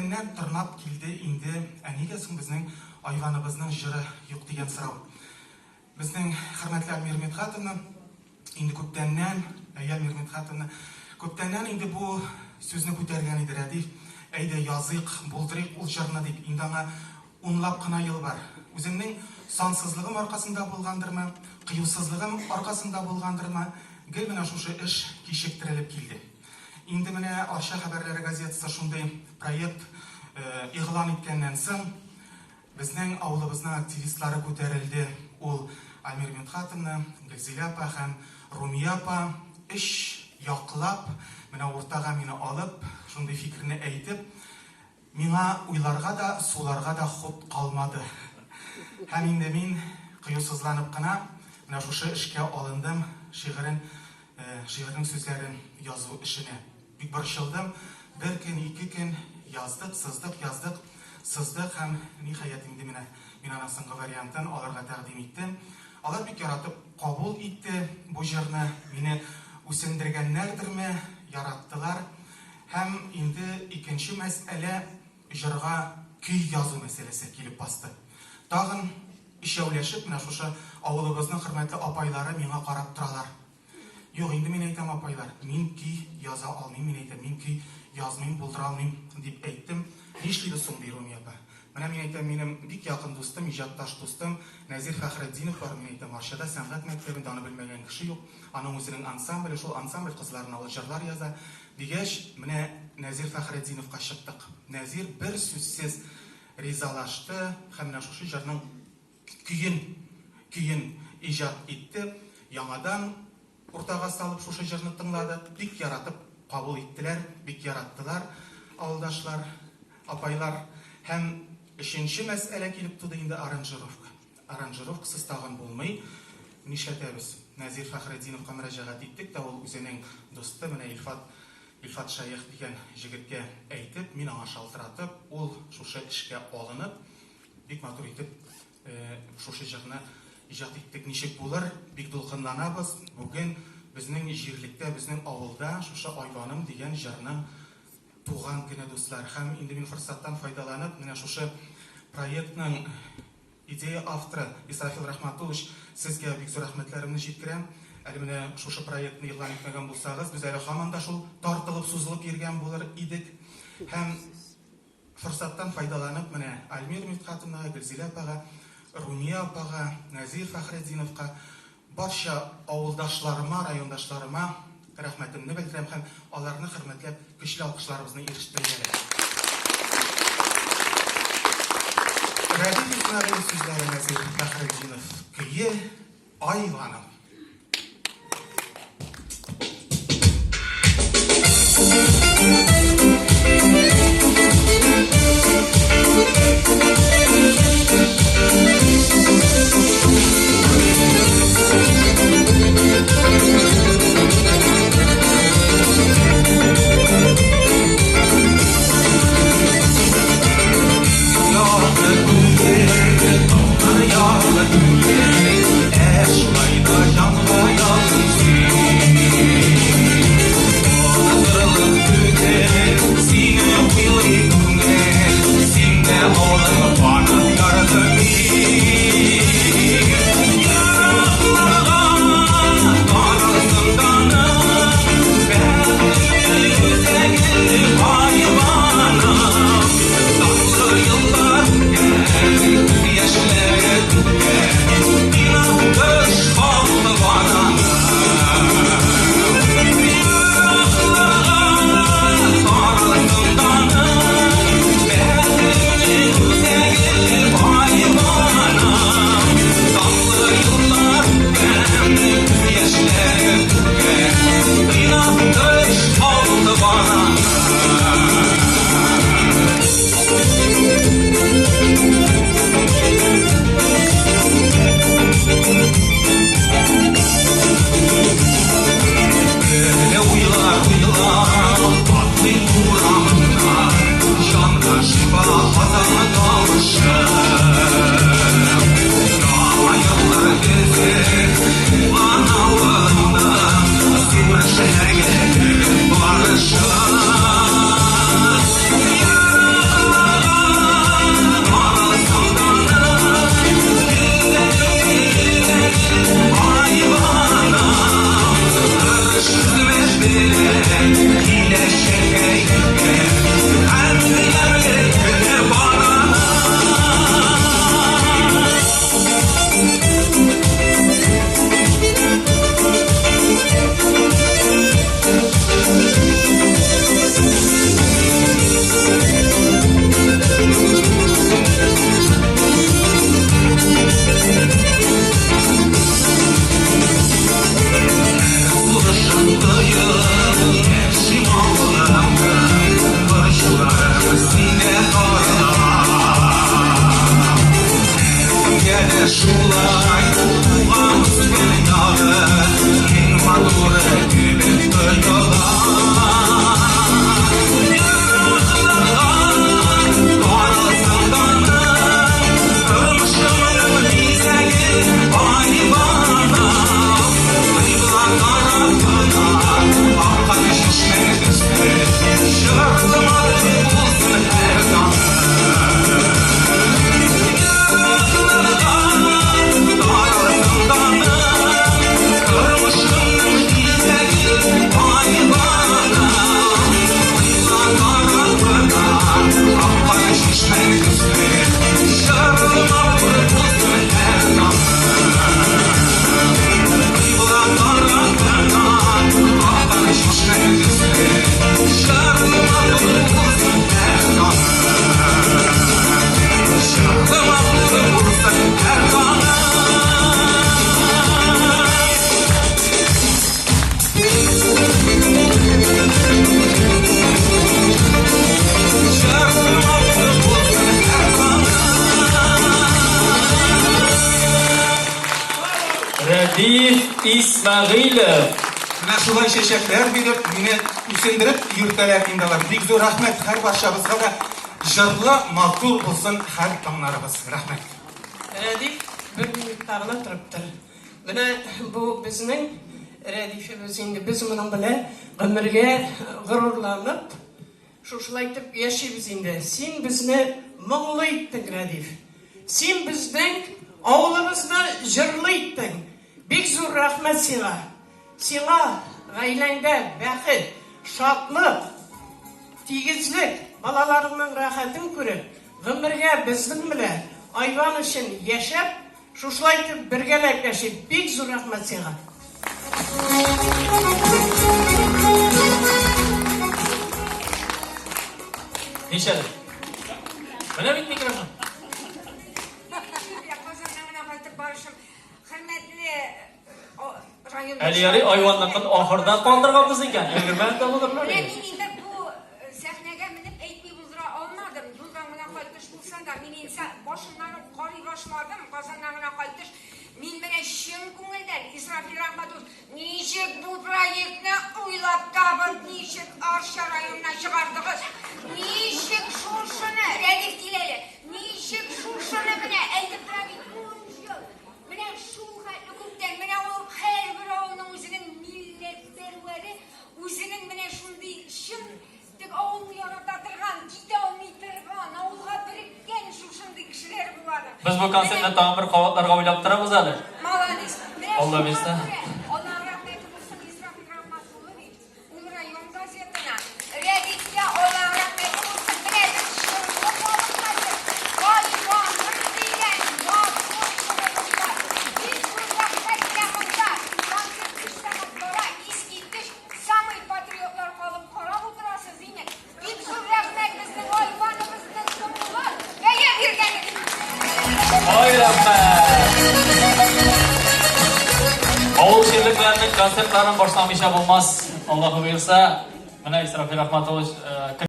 күптәннән тырнап килде инде, ә нигә соң безнең Айваныбызның җыры юк дигән сорау. Безнең хөрмәтле Альмира Мидхәтовна инде күптәннән, әйе, Альмира Мидхәтовна, күптәннән инде бу сүзне күтәргән иде Рәдиф, әйдә языйк, булдырыйк ул җырны дип. Инде аңа унлап кына ел бар. Үземнең сансызлыгым аркасында булгандырмы, кыюсызлыгым аркасында булгандырмы, гел менә шушы эш кичектерелеп килде. Инде менә Арча хәбәрләре газетасы шундый проект игълан иткәннән соң, безнең авылыбызның активистлары күтәрелде. Ул Альмир Мидхәтовна, Гөлзилә апа һәм Румия апа өч яклап, менә уртага мине алып, шундый фикерне әйтеп, миңа уйларга да, суларга да хут калмады. Һәм инде мин кыюсызланып кына менә шушы эшкә алындым, шигырен, шигырьнең сүзләрен язу эшенә. Бик борчылдым. Бер көн, ике көн яздык, сыздык, яздык, сыздык һәм, ниһаять, инде менә мин аның соңгы вариантын аларга тәкъдим иттем. Алар бик яратып кабул итте бу җырны. Мине үсендергәннәрдерме, яраттылар. Һәм инде икенче мәсьәлә, җырга көй язу мәсьәләсе килеп басты. Тагын өчәүләшеп менә шушы авылыбызның хөрмәтле апайлары миңа карап торалар. Юк, инде мин әйтәм, апайлар, мин көй яза алмыйм, мин әйтәм, мин көй язмыйм, булдыра алмыйм, дип әйттем. Нишлибез соң, ди Румия апа. Менә мин әйтәм, минем бик якын дустым, иҗатташ дустым Нәзир Фәхретдинов бар, мин әйтәм, Арчада сәнгать мәктәбендә аны белмәгән кеше юк. Аның үзенең ансамбле, шул ансамбль кызларына ул җырлар яза. Дигәч, менә Нәзир Фәхретдиновка чыктык. Нәзир бер сүзсез ризалашты һәм менә шушы җырның көен көен иҗат итте. Яңадан уртага салып шушы җырны тыңладык. Бик яратып кабул иттеләр, бик яраттылар авылдашлар, апайлар. Һәм өченче мәсьәлә килеп туды инде аранжировка. Аранжировкасыз тагын булмый. Нишләтәбез? Нәзир Фәхретдиновка мөрәҗәгать иттек тә, ул үзенең дусты менә Илфат Илфат Шәех дигән җегеткә әйтеп, мин аңа шалтыратып, ул шушы эшкә алынып, бик матур итеп шушы җырны иҗат иттек. Ничек булыр? Бик дулкынланабыз. Бүген безнең җирлектә, безнең авылда шушы Айваным дигән җырның туган көне, дуслар. Һәм инде мин форсаттан файдаланып, менә шушы проектның идея авторы Исрафил Рәхмәтуллович, сезгә бик зур рәхмәтләремне җиткерәм. Әле менә шушы проектны игълан итмәгән булсагыз, без әле һаман да шул тартылып-сузылып йөргән булыр идек. Һәм Форсаттан файдаланып, менә Альмира Мидхәтовнага, Гөлзилә апага, Румия апага, Нәзир Фәхретдиновка, барча авылдашларыма, райондашларыма рәхмәтемне белдерәм һәм аларны хөрмәтләп көчле алкышларыбызны ирештерик әле. Рәдиф Исмәгыйль сүзләре, Нәзир Фәхретдинов көе, Айваным. шулай туган үскән ягы иң матуры кебек тоела. Еракларга таралсаң да тормышымның бизәге Айваным. Кыйбла тарафына аккан чишмә төсле, җырлы матур булсын һәр таңы. Еракларга таралсаң да тормышымның бизәге Айваным. Кыйбла тарафына аккан чишмә төсле, җырлы матур булсын һәр таңы. Кыйбла тарафына аккан чишмә төсле, җырлы матур булсын һәр таңы. Җырлы матур булсын һәр таңы. Җырлы матур булсын һәр таңы. Рәдиф Исмәгыйлев. Менә шулай чәчәкләр биреп, мине үсендереп йөртәләр инде алар. Бик зур рәхмәт һәр барчабызга да. Җырлы, матур булсын һәр таңнарыбыз. Рәхмәт. Рәдиф, бер минутта гына торып тор. Менә бу безнең Рәдифебез инде. Без моның белән гомергә горурланып, шушылай итеп яшибез инде. Син безне моңлы иттең, Рәдиф. Син безнең авылыбызны җырлы иттең. Бик зур рәхмәт сиңа. Сиңа гаиләңдә бәхет, шатлык, тигезлек, балаларыңның рәхәтен күреп, гомергә безнең белән Айван өчен яшәп, шушылай итеп бергәләп яшик. Бик зур рәхмәт сиңа. Ничәдә? Менә бит микрофон. Казаннан гына кайтып барышым. Хөрмәтле район. Әле ярый Айванныкын ахырда калдырганбыз икән. Өлгермәдек тә булдырлар. Менә мин инде бу сәхнәгә менеп әйтми булдыра алмадым. Юлдан гына кайтыш булса да, мин инде башыннан ук карый башладым. Казаннан гына кайтыш. Мин менә чын күңелдән Исрафил Рахматуллин ничек бу проектны уйлап табып, ничек Арча районына чыгардыгыз? Ничек шушыны, Рәдиф киләле, ничек шушыны менә әйтеп тора бит 10 ел. Менә шул хәтле күптән, менә ул һәрбер авылның үзенең милләтпәрвәре, үзенең менә шундый чын тик авылны ярата торган, китә алмый торган, авылга береккән шушындый кешеләр булады. Без бу концертны тагын бер кабатларга уйлап торабыз әле. Молодец. Менә Алла шуңа бирсә. күрә, Аллаһ рәхмәте булсын Исрафил Рахматуллович, ул район газетына, Рәдифкә Аллаһ рәхмәте булсын. Менә без чынлы халык хәзер. Айваным дигән матур җырыбыз бар. Бик зур рәхмәт менә монда. Концерт 3 сәгать бара, искиткеч. Самый патриотлар калып карап утырасыз, димәк. Бик зур рәхмәт безнең Айваныбызны тыңлап, бәя биргәнегез өчен. Ай, рәхмәт. Авыл җирлекләренең концертларын башламыйча булмас. Аллаһы боерса, менә Исрафил Рахматуллович